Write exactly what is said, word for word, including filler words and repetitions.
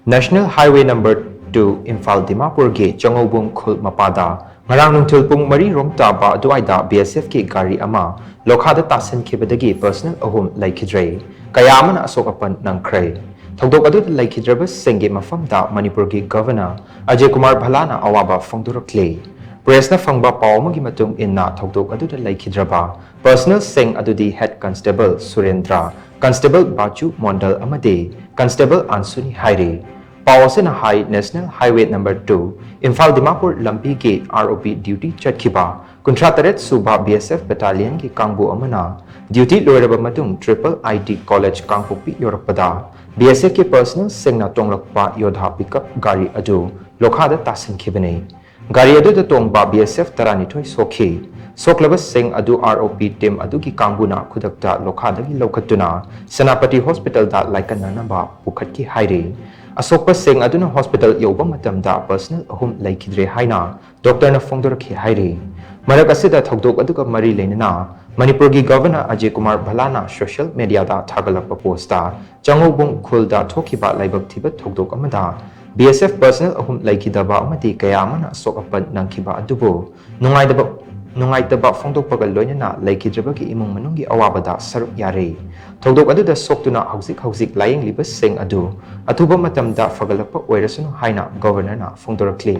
National Highway Number two, Imphal ꯗꯤꯃꯥꯄꯨꯔꯒꯤ ꯆꯉꯧꯕꯨꯡ ꯈꯨꯜ ꯃꯄꯥꯗ ꯉꯔꯥꯡ ꯅꯨꯡꯊꯤꯜ ꯄꯨꯡ ꯃꯔꯤ ꯔꯣꯝ ꯇꯥꯕ ꯑꯗꯨꯋꯥꯏꯗ B S F ꯀꯤ ꯒꯥꯔꯤ ꯑꯃ ꯂꯣꯈꯥꯗ ꯇꯥꯁꯤꯟꯈꯤꯕꯗꯒꯤ personnel ꯑꯍꯨꯝ ꯂꯩꯈꯤꯗ꯭ꯔꯦ꯫ ꯀꯌꯥ ꯑꯃꯅ ꯑꯁꯣꯛ ꯑꯄꯟ ꯅꯪꯈ꯭ꯔꯦ꯫ ꯊꯧꯗꯣꯛ ꯑꯗꯨꯗ ꯂꯩꯈꯤꯗ꯭ꯔꯕꯁꯤꯡꯒꯤ ꯃꯐꯝꯗ ꯃꯅꯤꯄꯨꯔꯒꯤ Governor ꯑꯖꯌ ꯀꯨꯃꯥꯔ ꯚꯜꯂꯥꯅ ꯑꯋꯥꯕ ꯐꯣꯡꯗꯣꯔꯛꯂꯤ꯫ Press ꯅ ꯐꯪꯕ ꯄꯥꯎ ꯑꯃꯒꯤ ꯃꯇꯨꯡ ꯏꯟꯅ, ꯊꯧꯗꯣꯛ ꯑꯗꯨꯗ ꯂꯩꯈꯤꯗ꯭ꯔꯕ personnel ꯁꯤꯡ ꯑꯗꯨꯗꯤ Head Constable ꯁꯨꯔꯦꯟꯗ꯭ꯔ, Constable ꯕꯥꯆꯨ ꯃꯣꯟꯗꯜ ꯑꯃꯗꯤ Constable ꯑꯟꯁꯨꯅꯤ ꯍꯥꯏꯔꯤ꯫ ꯄꯥꯎ ꯑꯁꯤꯅ ꯍꯥꯏ, National Highway Number two, Imphal Dimapur ꯂꯝꯕꯤꯒꯤ R O P duty ꯆꯠꯈꯤꯕ ꯀꯨꯟꯊ꯭ꯔꯥ ꯇꯔꯦꯠ ꯁꯨꯕ B S F battalion ꯒꯤ ꯀꯥꯡꯕꯨ ꯑꯃꯅ duty ꯂꯣꯏꯔꯕ ꯃꯇꯨꯡ Triple I T College ꯀꯥꯡꯄꯣꯛꯄꯤ ꯌꯧꯔꯛꯄꯗ B S F ꯀꯤ personnel ꯁꯤꯡꯅ ꯇꯣꯡꯂꯛꯄ ꯌꯣꯙꯥ pickup ꯒꯥꯔꯤ ꯑꯗꯨ ꯂꯣꯈꯥꯗ ꯇꯥꯁꯤꯟꯈꯤꯕꯅꯤ꯫ ꯒꯥꯔꯤ ꯑꯗꯨꯗ ꯇꯣꯡꯕ B S F ꯇꯔꯥꯅꯤꯊꯣꯏ ꯁꯣꯛꯈꯤ꯫ ꯁꯣꯛꯂꯕꯁꯤꯡ ꯑꯗꯨ R O P team ꯑꯗꯨꯒꯤ ꯀꯥꯡꯕꯨꯅ ꯈꯨꯗꯛꯇ ꯂꯣꯈꯥꯗꯒꯤ ꯂꯧꯈꯠꯇꯨꯅ ꯁꯦꯅꯥꯄꯇꯤ hospital ꯗ ꯂꯥꯏꯀꯠꯅꯅꯕ ꯄꯨꯈꯠꯈꯤ ꯍꯥꯏꯔꯤ꯫ ꯑꯁꯣꯛꯄꯁꯤꯡ ꯑꯗꯨꯅ hospital ꯌꯧꯕ ꯃꯇꯝꯗ personnel ꯑꯍꯨꯝ ꯂꯩꯈꯤꯗ꯭ꯔꯦ ꯍꯥꯏꯅ doctor ꯅ ꯐꯣꯡꯗꯣꯔꯛꯈꯤ ꯍꯥꯏꯔꯤ꯫ ꯃꯔꯛ ꯑꯁꯤꯗ, ꯊꯧꯗꯣꯛ ꯑꯗꯨꯒ ꯃꯔꯤ ꯂꯩꯅꯅ ꯃꯅꯤꯄꯨꯔꯒꯤ Governor Ajay Kumar ꯚꯜꯂꯥꯅ social media ꯗ ꯊꯥꯒꯠꯂꯛꯄ post ꯇ, ꯆꯉꯧꯕꯨꯡ ꯈꯨꯜꯗ ꯊꯣꯛꯈꯤꯕ ꯂꯥꯏꯕꯛ ꯊꯤꯕ ꯊꯧꯗꯣꯛ ꯑꯃꯗ B S F personnel ꯑꯍꯨꯝ ꯂꯩꯈꯤꯗꯕ ꯑꯃꯗꯤ ꯀꯌꯥ ꯑꯃꯅ ꯑꯁꯣꯛ ꯑꯄꯟ ꯅꯪꯈꯤꯕ ꯑꯗꯨꯕꯨ ꯅꯨꯡꯉꯥꯏꯇꯕ, ꯅꯨꯡꯉꯥꯏꯇꯕ ꯐꯣꯡꯗꯣꯛꯄꯒ ꯂꯣꯏꯅꯅ ꯂꯩꯈꯤꯗ꯭ꯔꯕꯒꯤ ꯏꯃꯨꯡ ꯃꯅꯨꯡꯒꯤ ꯑꯋꯥꯕꯗ ꯁꯔꯨꯛ ꯌꯥꯔꯤ꯫ ꯊꯧꯗꯣꯛ ꯑꯗꯨꯗ ꯁꯣꯛꯇꯨꯅ ꯍꯧꯖꯤꯛ ꯍꯧꯖꯤꯛ ꯂꯥꯌꯦꯡꯂꯤꯕꯁꯤꯡ ꯑꯗꯨ ꯑꯊꯨꯕ ꯃꯇꯝꯗ ꯐꯒꯠꯂꯛꯄ ꯑꯣꯏꯔꯁꯅꯨ ꯍꯥꯏꯅ Governor ꯅ ꯐꯣꯡꯗꯣꯔꯛꯂꯤ꯫